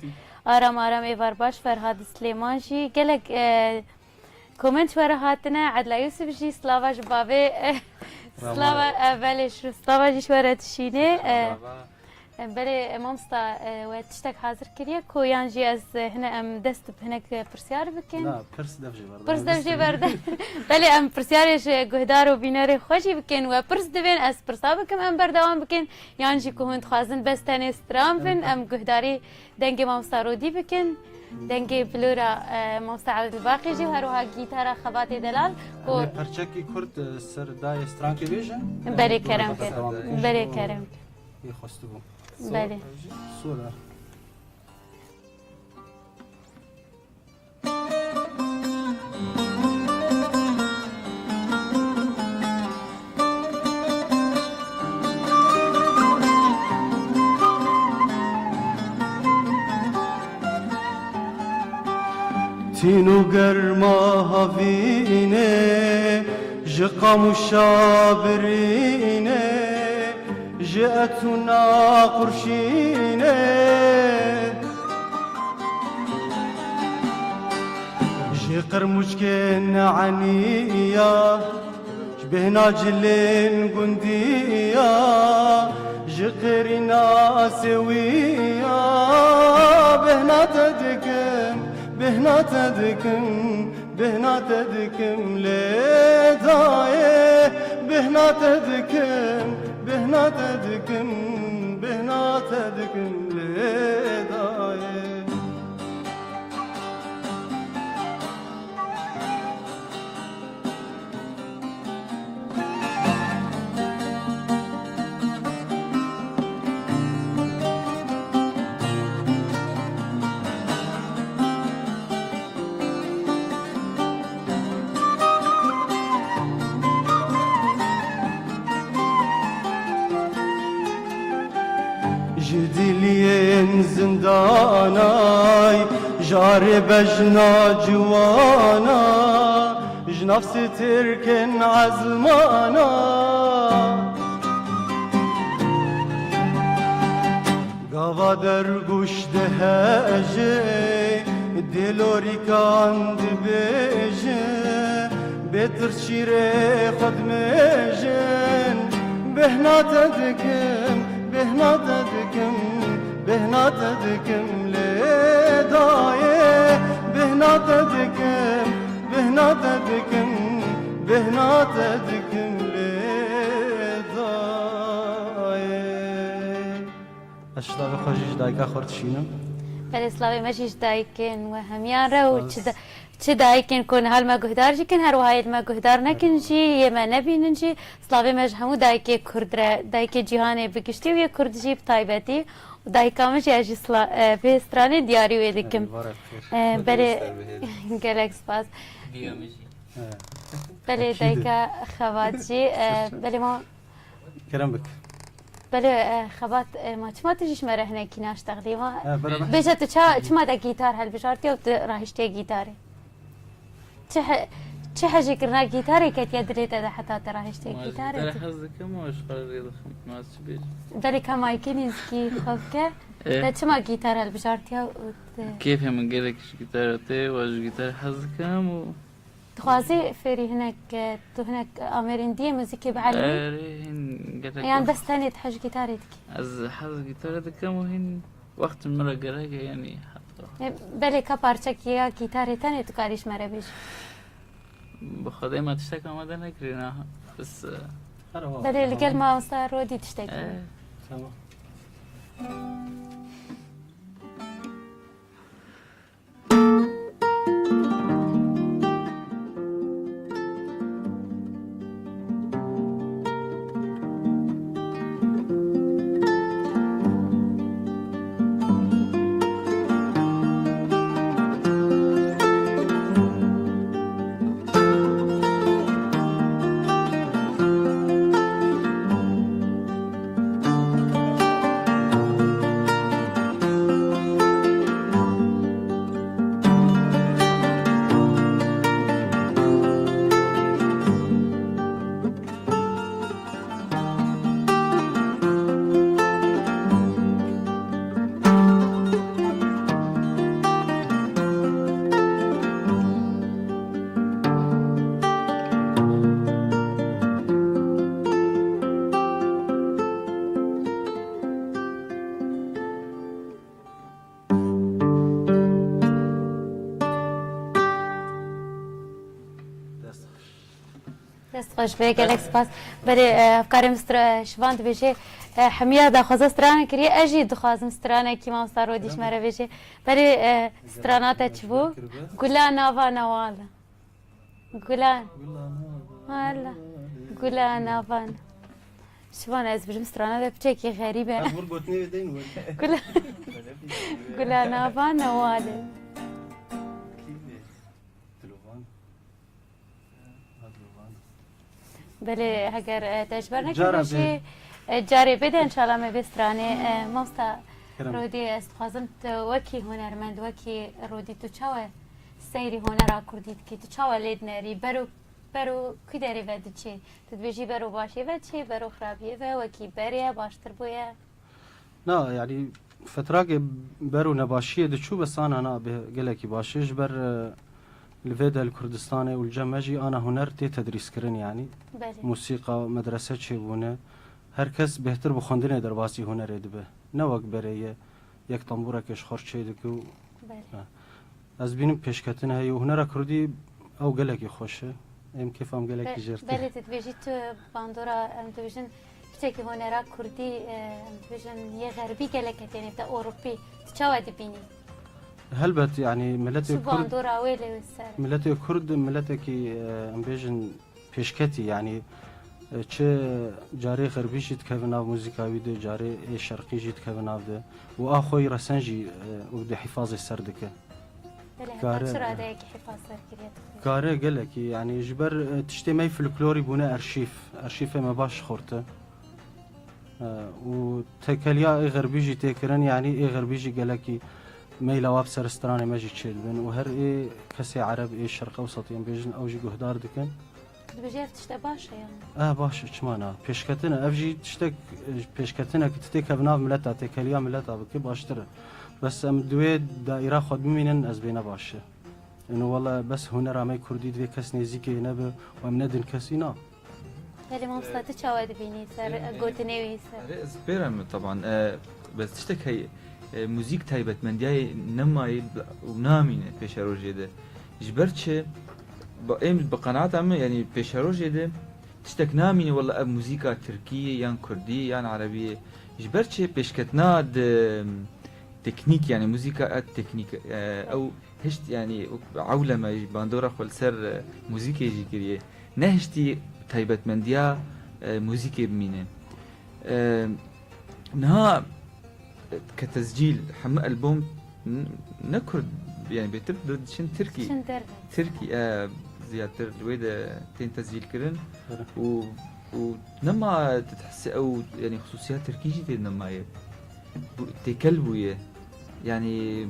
Aram Aram êvar baş, Ferhad Silêman jî gelek, e, komên ji we re hatine, Edla Yusuf jî slava ji bavê, e, slava, e, belê, ji slava jî ji we re dişîne, e, Em, belê, e, mamosta, e, we tiştek hazir kiriye ku yan jî ez, e, hine em dest bi hinek, e, pirsyar bikin? Na, pirs dev jê berde. Pirs dev jê berde. Belê, em pirsyarê ji guhdar û bînerê xwe jî bikin. We pirs divên, ez pirsa bikim, em berdewam bikin. Yan jî ku hûn dixwazin bes tenê stran bin, em guhdarî dengê mamosta Rodî bikin. Dengê bilora, e, mamosta Evdilbaqî jî û her wiha gîtara Xebatê Delal ku Em ê perçekî kurt, e, ser dayê strankê bêjin. Belê, kerem ke. Belê, kerem ke. Wî xwestibû. Belê. Sor e. Tîn û germa havînê, ji qamûşa birînê, ji etûna qurşînê, ji qirmûçkên eniya, ji bêhna cilên gundiya, ji qêrîna sêwiya, bêhna te dikim, bêhna te dikim, bêhna te dikim lê dayê, bêhna te dikim, bêhna te dikim, bêhna te dikim lê dayê. Ji diliyên zindanay, ji arê bejna ciwana, ji nav sitirkên ezmana. Gava dergûş dihejê, dêlorîkan dibêje, bêtir şîrê xwe dimêjin. Bêhna te dikim, bêhna te dikim, bêhna te dikim lê dayê. Bêhna te dikim, bêhna te dikim, bêhna te dikim lê dayê. Ez şlavê xwe jî ji dayika xwe re dişînim. Belê, slavê me jî ji dayikên we hemiyan re û çi Spas. da-, çi dayikên ku niha li me guhdar jî kin, her wiha yê li me guhdar nekin jî, yê me nebînin jî. Slavê me ji hemû dayikê Kurd re, dayikê cîhanê bi giştî û yê Kurd jî bi taybetî. Û dayika min jî ez jî sla-, e, vê stranê diyarî wê dikim. Ey, barak xêr. E, Xwedê belê, ser bihêle. Gelek spas. Diya min jî. He. Belê, Ekîd e. Dayika Xebat jî, e, belê ma Kerem bik. Belê, e, Xebat, e, ma çima tu jî ji me re hinekî naştexlî ma? He, beraber. Bêje tu ça-, çima te gîtar hilbijartiye û tu rahiştiye gîtarê? Çi he-, çi hejêkirina gîtarê ketiye dilê te de heta te rahiştiye Ma ji gîtarê gîtarê tu? hez dikim û ji xwe re rê dixim. Ma ez çi bêjim? Belê ka maykê nêzikî xwe bike. E. Te çima gîtar hilbijartiye û te Kêfê min gelek ji gîtara tê û ez ji gîtarê hez dikim û Dixwazî fêrî hinek, e, tu hinek amêrîndiyê muzîkê bielimî? Erê, hîn gelek Yan wext. bes tenê tu hez gîtarê dikî? Ez hez gîtarê dikim û hîn wextên min re gerek e, yanî heta. E, belê ka parçekî ya gîtarê tenê tu karî ji me re bêjî? Bi Xwedê me tiştek amade nekirî niha. Bes, e, Her wa- Belê, li gel tamam. mamosta Rodî tiştekî. E. Tamam. Dest xweş. Dest xweş be, gelek spas. Belê, e, hevkarê min stra-, Şivan dibêje, e, hemiya daxwaza strana kiriye, ez jî dixwazim stranekî mamosta Rodî ji me re bêje. Belê, e, strana te çi bû? Gula nava newal. Gula. Gula nava. Hala. Gula nava. Şivan, ez bijim strana de piçekî xerîb e. Ez wir gotinê wê deyn wir. Gula, gula nava newalê. Kî ne? Dilovan. Ha, Dilovan. Belê, heger, e, te ji ber nekir Cara bêjî, bê. e, carê bê de înşallah me vê stranê, e, mamosta Kerem. Rodî, ez dixwazim tu wekî hunermend, wekî Rodî tu çawe seyrî honera kurdî dikî? Tu çawa lê dinerî? Bero, bero kî derê ve diçê? Tu dibêjî bero başê ve diçê, bero xirabiyê ve, wekî berê ye, baştir bûye? Na, yanî fetrakê bero nebaşiyê diçû, bes ana na bi gelekî baş e. Ji ber, e, li vê de li Kurdistanê û li cem me jî ana huner tê tedrîskirin, yanî Belê. Musîqa, medrese çêbûne. Her kes bêhtir bi xwendinê derbasî hunerê dibe. Ne wek berê ye, yek tembûrekê ji xwe re çê dike û Belê. Ha. Ez bînim pêşketin heye û hunera kurdî ew gelekî xweş e. Em kêfa em gelekî Be-, jêr tê. Belê, tu dibêjî tu bandora, em dibêjin piçekî hunera kurdî, e, em dibêjin yê xerbî gelek e, tênê te Ewropî. Tu çawa dibînî? Helbet, yanî miletê Çi Kurd, bandora wê lê ser? Miletê Kurd, miletekî, e, em bêjin pêşketî, yanî, e, çi carê xerbî jî dikeve nav muzîka wî de, carê ê şerqî jî dikeve nav de û a xwe yî resen jî, e, û di hîfazê ser dike. Belê, heta Kare, çi radeyekî hîfaz ser kiriye dixwî? Kare gelekî, yanî ji ber, e, tiştê me yî folklorî bûne arşîv, arşîvê me baş xorte. E, û tekeliya ê xerbî jî tê kirin, yanî ê xerbî jî gelekî meyla wa bi ser stranê me jî çêdibin û her ê kesê ereb ê Şerq Ewsatê em bêjin ew jî guhdar dikin. Dibêje ev tişte baş e yanî? Eh, baş e, çima na? Pêşketin e. Ev jî tiştek, e, pêşketinek tu têkev nav mileta, têkeliya mileta bike baştir e. Bes em di wê daîra xwe bimînin, ez bêne baş e. Ino wele bes hunera me kurdî divê kes nêzîkê nebe û em nedin kesî na. Belê mamosta, tu çawa dibînî ser Em, em, gotinê wî ser? Erê, ez pêre me teban. E, bes tiştek heye, e, muzîk taybetmendiyayê nemayê bi-, û namîne pêşerojê de. Ji ber çi? Ba-, em bi qenaeta min, yanî pêşerojê de tiştek namîne, wela ev muzîka tirkî ye, yan kurdî ye, yan erebî ye. Ji ber çi? Pêşketina di teknîk, yanî muzîka e teknîk, e, ew hişt, yanî ewleme jî bandora xwe li ser, e, muzîkê jî kiriye. Nehiştî taybetmendiya, e, muzîkê bimîne. E, niha ke tezcîl, hemû albûm n-, ne kurd, yanî bêtir diçin tirkî. Diçin derve. Tirkî, e, ziyadtir li wê de tên tezcîl kirin. Bira. Û, û nema tu dihsê ew, yanî xisûsiya tirkî jî tê nemayê. Bû-, têkel bûye. Yanî,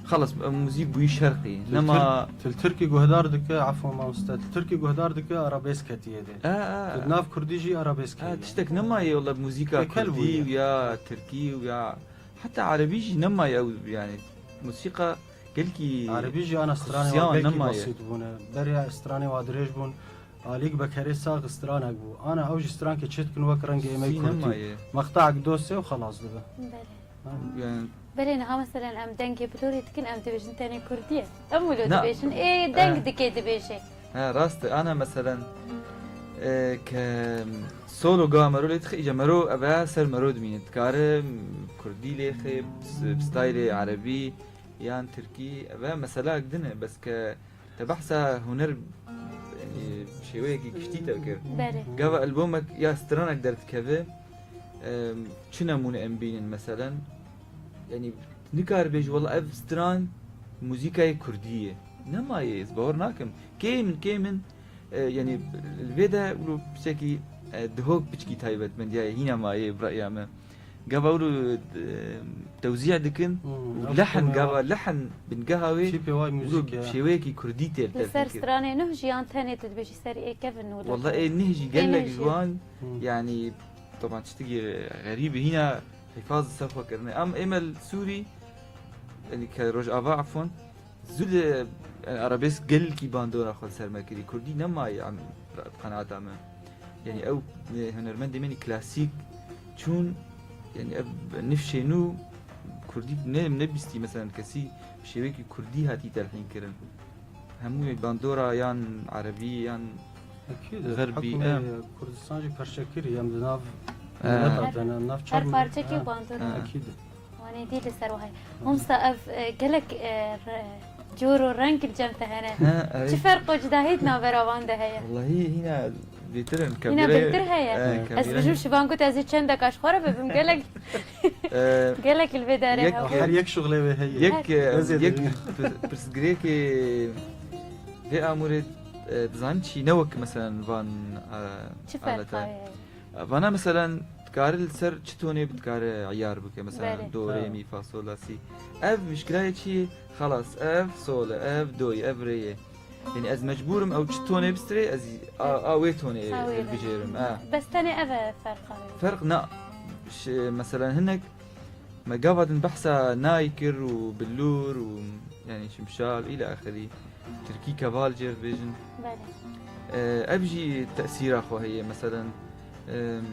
xelas, ew muzîk bûyî şerqî. Tu Nema tir-, tu li tirkî guhdar dike, efwan mamoste, tu tirkî guhdar dike, arabesk hetiye dê. A, a. Tu di nav kurdî jî arabesk A, heye. Tiştek nemayê, wela muzîka Têkel kurdî bûye. û ya tirkî û ya heta erebî jî nemayê ew, yanî, muzîka gelkî Erebî jî ana stranê xisûsiya wa wan belkî nemayê. Besît bûne. Berê stranê wa dirêj bûn. Alîk Bekerê sax stranek bû. Ana ew jî strankê çêdikin wek rengê êmey Sî kurdî. nemayê. Meqtaek dostê û xelas dibe. Belê. Ha. Yani Belê niha meselen em dengê bilorê dikin, em dibêjin tenê kurdî ye. Em wilo Na. dibêjin. Ê deng Eh. dikê dibêje. He, rast e. Ana meselen, e, ke solo ga mero lê dixî, îca mero eve ser mero dimîne. Dikare kurdî lê xê, bi s-, bi staylê erebî yan tirkî, eve meselak din e. Bes ke Te behsa huner, yanî, şêweyekî giştî te kir. Belê. Gava albomek ya stranek derdikeve, em, çi nemûne em bînin, meselen? Yanî, nikare bêje, wela ev stran muzîkayê kurdî ye. Nemayê, ez bawer nakim. Kêm in, kêm in, e, yanî, li vê de wilo piçekî, e, dihok piçkî taybetmendiyayê hîna mayê, bi reya me. Gava wilo, e, tewzî dikin Hmm, û ev lehn tune gava, wa lehn bingeha wê tîpê wa wilo muzîk e. Şêweyekî kurdî tê Li ser tevlî kir. Stranê nuh jî yan tenê tu dibêjî ser ê kevin û Walla lehn. Ê neh jî Ê gelek neh jî. ji wan, Hmm. yanî, teban tiştekî xerîb e, hîna hîfaz li ser xwe kirine. Em ê me li Sûrî, yanî ke Rojava, efon, Zû li, e, arabesk gelkî bandora xwe li ser me kirî. Kurdî nemaye em, bi qenaeta me. Yanî ew, e, hunermendê me nî klasîk çûn, yanî ev nifşê nû kurdî ne, nebîstî, meselen kesî bi şêwekî kurdî hatî telhîn kirin. Hemû bandora yan erebî yan Ekîd e, xerbî, hukmê e. Kurdistan jî perçekirî, em di nav E. mileta de ne, nav çar Her mil-, parçekî e, bandora. e. Ekîd e. Wan ê dî li ser wahê. Mamosta, ev, e, gelek, e, re-, cor û reng li cem te hene. Ha, evet. Çi ferq û cudahî di navbera wan de heye? Wallahî hîna bêtir in. Hîna kamera bêtir heye. E, Ez kamera. bijim şivan got ez ê çendeka ji xwe re bibim. Gelek, E, gelek li vê derê yek, hew. Her yek şuxlê wê heye. Yek, Her. e, Ez ê yek dibînim. pir-, pirsgirêkê vê amûrê, e, dizanî çi ne wek, meselen, van, e, Çi ferqa alete. heye? Vana, meselen, dikare li ser çi tonê bi dikare eyar bike. Mesela Belê. do, re, Tamam. mi, fa, sol, la, si. Ev mişkila ye çi ye? Xelas, ev sol e, ev do ye, ev re ye. Yani ez mecbur im ew çi tonê bistirê, ez a, a wê tonê Sawê re. bicêrim. Ha. Bes tenê ev e ferqa wê. Ferq na, ş-, mesela hinek me gava din behsa nayî kir û bilûr û, yani, şimşal û île axirî. Tirkî keval jê re dibêjin. Belê. E, ev jî tesîra xwe heye. Meselen, em,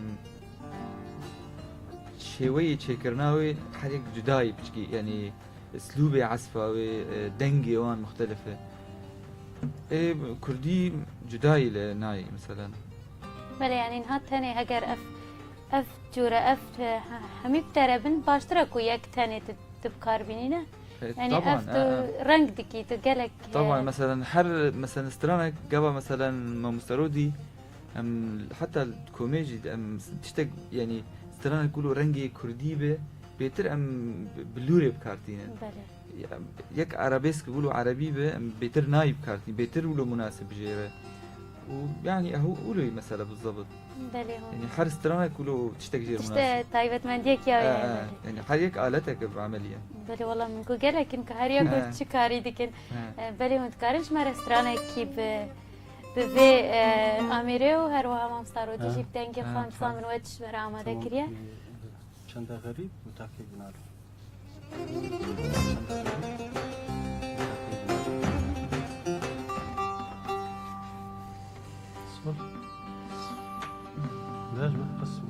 şêweyê çêkirina wê her yek cuda ye piçkî, yani, Islûbê esfa wê, e, dengê wan muxtelif e. Ê, kurdî cuda yî li nayê, meselen. Belê, yani niha tenê heger ev, ev cûre, ev, e, he-, hemî bi te re bin, baştir e ku yek tenê tu, tu bi kar bînîne. E, Yani taban, ev tu e, e. reng dikî, tu gelek, Taban, e, meselen her, meselen stranek gava, meselen mamoste Rodî, em heta komê jî em tiştek, yani stranek wilo rengê kurdî be, bêtir em bilûrê bi kar tînin. Belê. Ya, yek arabesk wilo erebî be, em bêtir nayî bi kar tînin, bêtir wilo munasib jê re. Û yani ew wilo mesela bizabit. Belê hûn. Yani her stranek wilo tiştek jê re Tişte munasib. taybetmendiyek ya E, yani. e, yani her yek aletek bi emelî ye. Belê, wala min ku gelek in ku her yek E. çi karî dikin. E. E, belê hûn dikarin ji me re stranekî bi, bi vê, e, amêrê û her wiha mamosta Rodî E. jî bi dengê E, xwe em tamam. dizan bin we tişt me re amade Tamam. kiriye. Çende xerîb û takê binarê. Sol. Dej bû qism.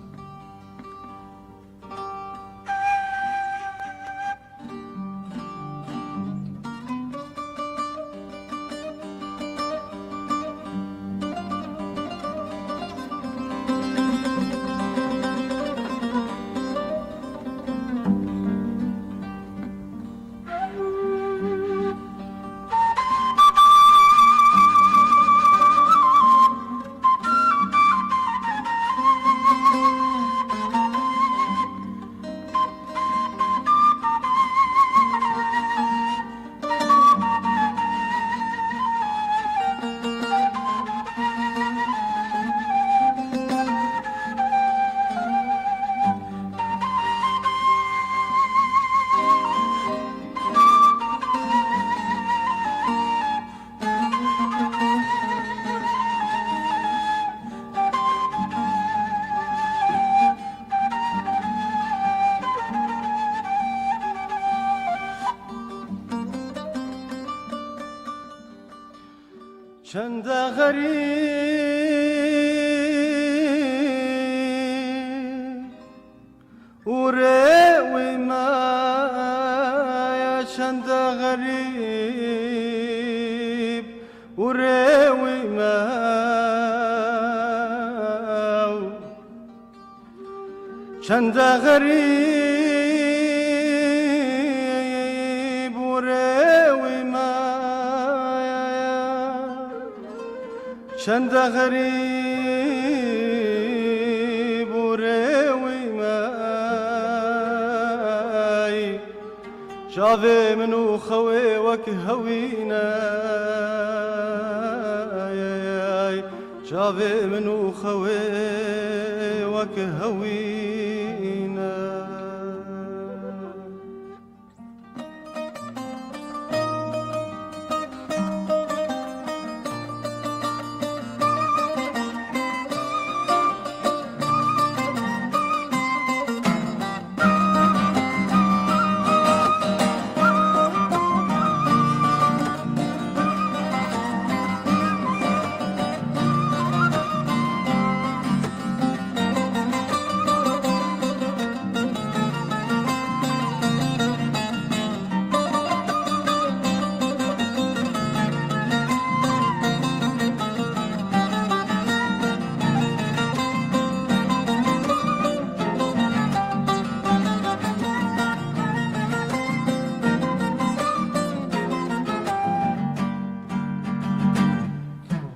Çende xerîb û rê wî me, çende xerîb û rê wî me. Çende xerîb û rê wî me, çende xerîb û rê wî me. Çavê min û xewê wek hewî ne. Çavê min û xewê wek hewî ne.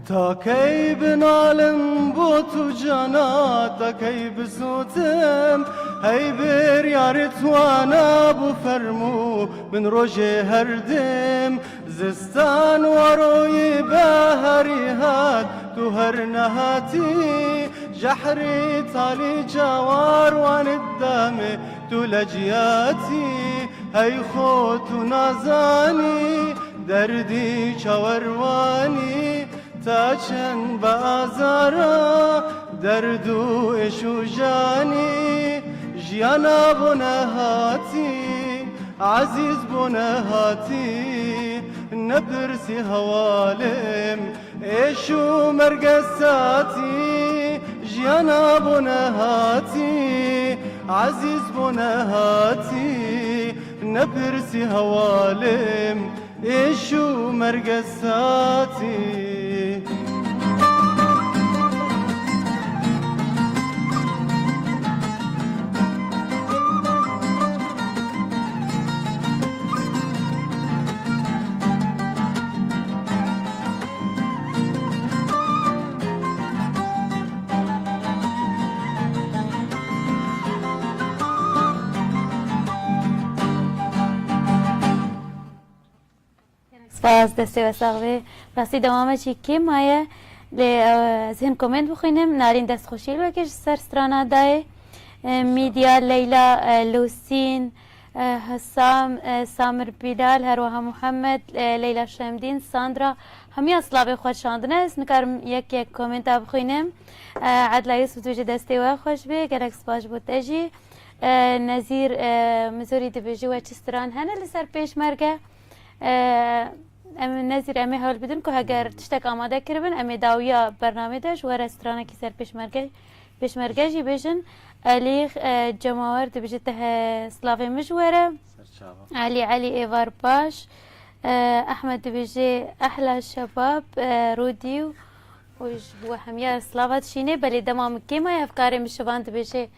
Ta key binalim bo tu cana, ta key bisotim Hey biryarê twana bû fermû, min rojê herdim zistan waroyê beharî hat, tu her nehatî. Jehrê talî cawar wanit damê, tu leciyatî. Hey xo tu nazanî, derdî çawerwanî. Ta çend be azara derd û êş û janî, jiyana bo nehatî, ezîz bo nehatî, nepirsî hewalim, êş û merge satî, jiyana bo nehatî, ezîz bo nehatî, nepirsî hewalim, êş û merge satî. Spas, destê we sax be. Rastî dewame jî kêm maye. Lê, e, ez hin komênt bixwînim. Narîn destxweşî li wekî ji ser strana dayê. E, Mîdya, Leyla, e, Lûsîn, e, Hesam, e, Samir Bîlal, her wiha Muhammed, e, Leyla Şemdîn, Sandra. Hemiya silavê xwe şandine. Ez nikarim yek yek komênta bixwînim. E, Edla Yusuf dibêje destê we xweş be. Gelek spas ji bo te jî. E, Nezîr, e, Mizorî dibêje we çi stran hene li ser pêşmerge? E, em, Nezîr, em ê hewl bidin ku heger tiştek amade kiribin, em ê dawiya bernamê de ji we re stranekî ser pêşmerge, pêşmerge jî bêjin. Elî, e, Cemawer dibêje te he, silavê min ji we re. Ser çava. Elî, Elî êvar baş. E, Ehmed dibêje ehla şebab, e, Rûdî û, û ji bo hemiya silava dişîne, belê dema min kêma ye, hevkarê min Şivan dibêje,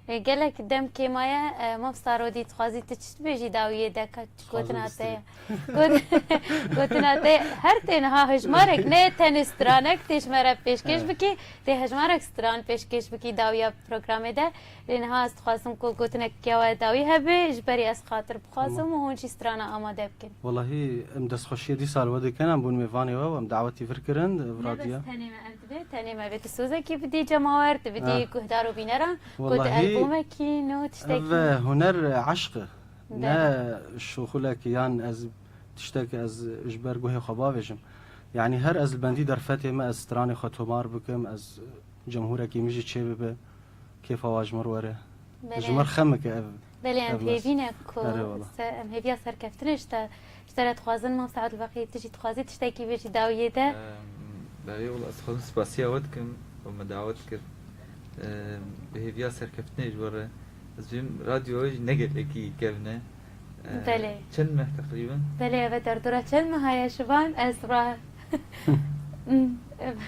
E, gelek dem kêmaye, e, mamosta Rodî, dixwazî tu çi dibêjî dawiyê de, ka gotina te ye? Got-, gotina te ye. Her tê niha hejmarek, ne tenê stranek tê ji me re pêşkêş Evet. bikî, tê hejmarek stran pêşkêş bikî dawiya programê de. Lê niha ez dixwazim ku gotinek ya we dawî hebe, ji berî ez xatir bixwazim Tamam. û hûn jî strana amade bikin. Wellahî, em destxweşiyê dîsa li we dikin, em bûn mêvanê we û em dawetî vir kirin, ev Ne bes radiya. tenê me, em Dê tenê me vê tu sozekî bidî cemawer, tu bidî Ah. guhdar û bîneran, ku tu Wellahî, albûmekî nû tiştekî ev, e, huner, e, eşq e. De. Ne şoxulek yan ez tiştek ez ji ber guhê xwe bavêjim. Yanî her ez li bendî derfetê me ez stranê xwe tomar bikim, ez cemhûrekî min jî çêbibe, kêfa wa ji min re were. Belê. Ji min re xem bike ev, Belê, em ev mes. hêvî ne ku Erê wala. se-, em hêviya serkeftinê ji te Ji te re dixwazin, Mamosta Ebdulbaqî, tu jî dixwazî tiştekî bêjî dawiyê de? Em, Belê, wela ez dixwazim spasiya we dikim û me dawet kir. Em, bi hêviya serkeftinê ji we re. Ez bêjim radyoya we jî ne gelekî kevn e. E, Belê. Çend meh teqrîben? Belê, ev e derdora çend meha ye Şivan? Ez ra-,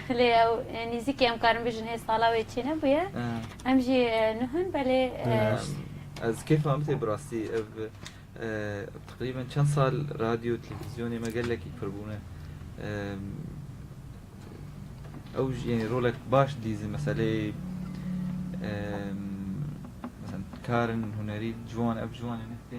Belê, ew, e, nêzîkî em karin bêjin hê sala wê çênebûye. E. Em jî, e, nuh in, belê, e, Em, ez kêfa min tê bi rastî. Ev Eee, teqrîben çend sal radyo, televîzyonê me gelekî pir bûne. Eee, ew jî, yanî rolek baş dîzin meseleyê, eee, mesela karin hunerî ciwan, ev ciwanê ne tên,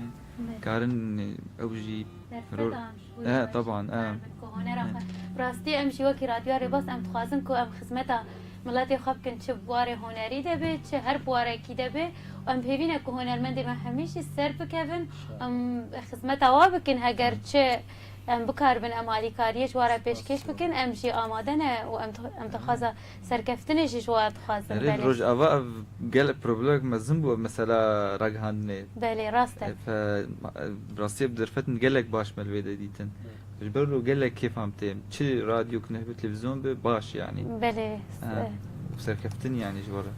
Evet. karin ew jî Derfetan ji bo Ehe, yavaş taban, ehe. dikarbin ku honera xwe. Bi rastî em jî wekî Radyoya Rêbaz em dixwazin ku em xizmeta miletê xwe bikin, çi bi warê honerî de be, çi her bi warekî de be. Û em bi hêvî ne ku hunermendê me hemî jî ser bikevin, em xizmeta wa bikin, heger çi em bikaribin, em alîkariyê ji wa re pêşkêş bikin, em jî amade ne û em, em daxwaza serkeftinê jî ji wa dixwazin. Erê, belê. Rojava ev gelek problemek mezin bû, ev mesela ragihandinê. Belê, rast e. Ev, e, bi rastî ev derfetin gelek baş me li vê de dîtin. Ji ber wilo gelek kêfa min tê. Çi radyo ki nehbe televîzyon be, baş yanî. Belê. Ha, e. Û serkeftin yanî ji we re.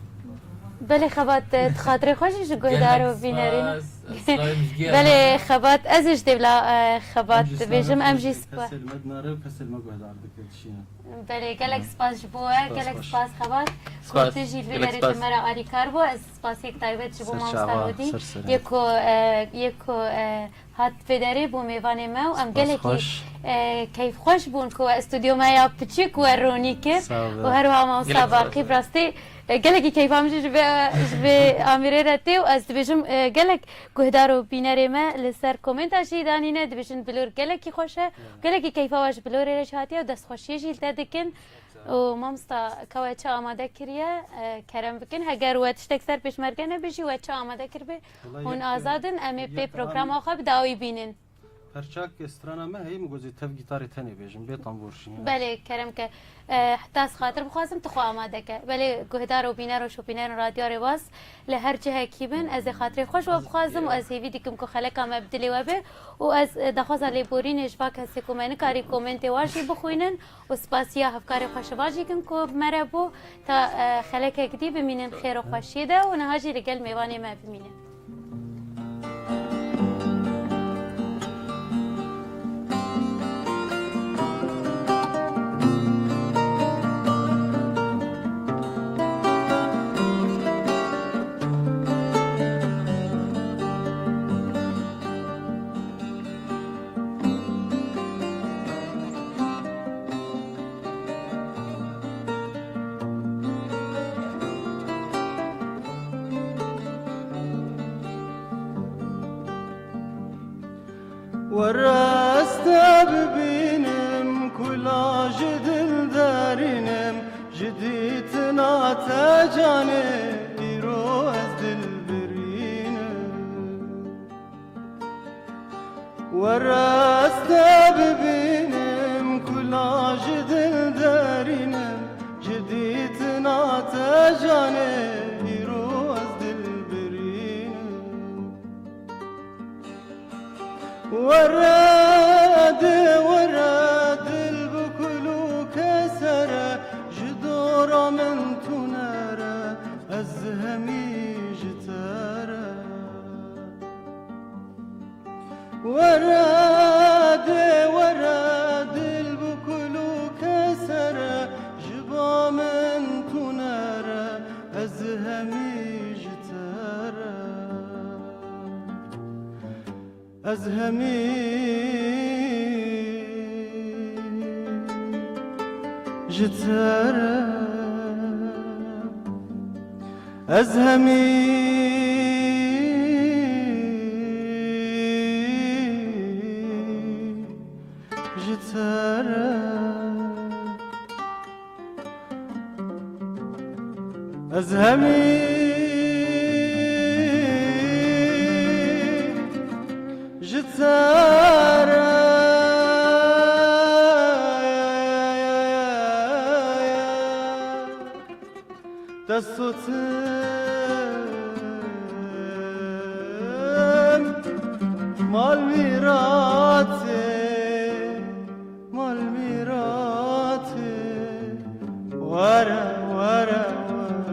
Belê xebat, e, tu xatirê xwe jî ji guhdar û Gelek bînerî ne. spas, ez silavê min ji gêr Belê nakim. xebat, ez ê ji dêvla, e, xebat Em jî dibêjim, silavê em xwe jî ji spa- kesê li me dinare û kesê li me guhdar dike, dişîne. Belê, gelek spas ji bo we, Spas, gelek spas. spas xebat. Spas, Ku tu jî li vê gelek derê spas. tu me re alîkar bû. Ez spasiyek taybet ji bo Ser mamosta çava, Rodî. ser serê. Yê ku, e, yê ku, e, hat vê derê bû mêvanê me û em Spas gelekî, xweş. e, keyfxweş bûn ku we stûdyo me ya piçûk we ronî kir. Sağ ol. Û her wiha mamosta Gelek spas. Baqî bi rastî E, gelekî keyfa min jî ji vê, ji vê amîrê re tê û ez dibêjim, e, gelek guhdar û bînerê me li ser komenta jî danîne, dibêjin bilor gelekî xweş e. Gelekî keyfa we ji bilorê re jî hatiye û destxweşiyê jî li te dikin. Û mamosta, ka we çi amade kiriye, e, kerem bikin. Heger we tiştek ser pêşmerge nebe jî, we çi amade kiribê, Welayi hûn yek, azad in. Em ê yek pê programa xwe bi dawî bînin. Perçak strana me heye, min got ez ê tev gîtarê tenê bêjim, bê tambûr jî. Belê, kerem ke. E, heta ez xatir bixwazim, tu xwe amade ke. Belê, guhdar û bîner û şopînerên Radyo Rêbaz li her cihekî bin, ez ê xatirê xwe ji we bixwazim û ez hêvî dikim ku xeleka me bi dilê we be. Û ez, e, daxwaza lêborînê ji va kesê ku me nikarî komentê wan jî bixwînin û spasiya hevkarê xwe şivan jî kim ku bi me re bû, ta, e, xelekek dî bimînin xêr û xweşiyê de û niha jî li gel mêvanê me bimînin. Were ez te bibînim, kula ji dil derînim, ji dîtina te canê, îro ez dil birînim. Were ez te bibînim, kula ji dil derînim, ji dîtina te canê, îro ez dil birînim. Were de were dil bi kul û kesere, ji dora min tu nere, ez hemî ji te re. Were de were dil bi kul û kesere, ji ba min tu nere, ez hemî ji te re. Ez hemî ji te re, ez hemî ji te re. Ez hemî ji te re dest sotim, mal mîratê. Mal mîratê, were, were, were.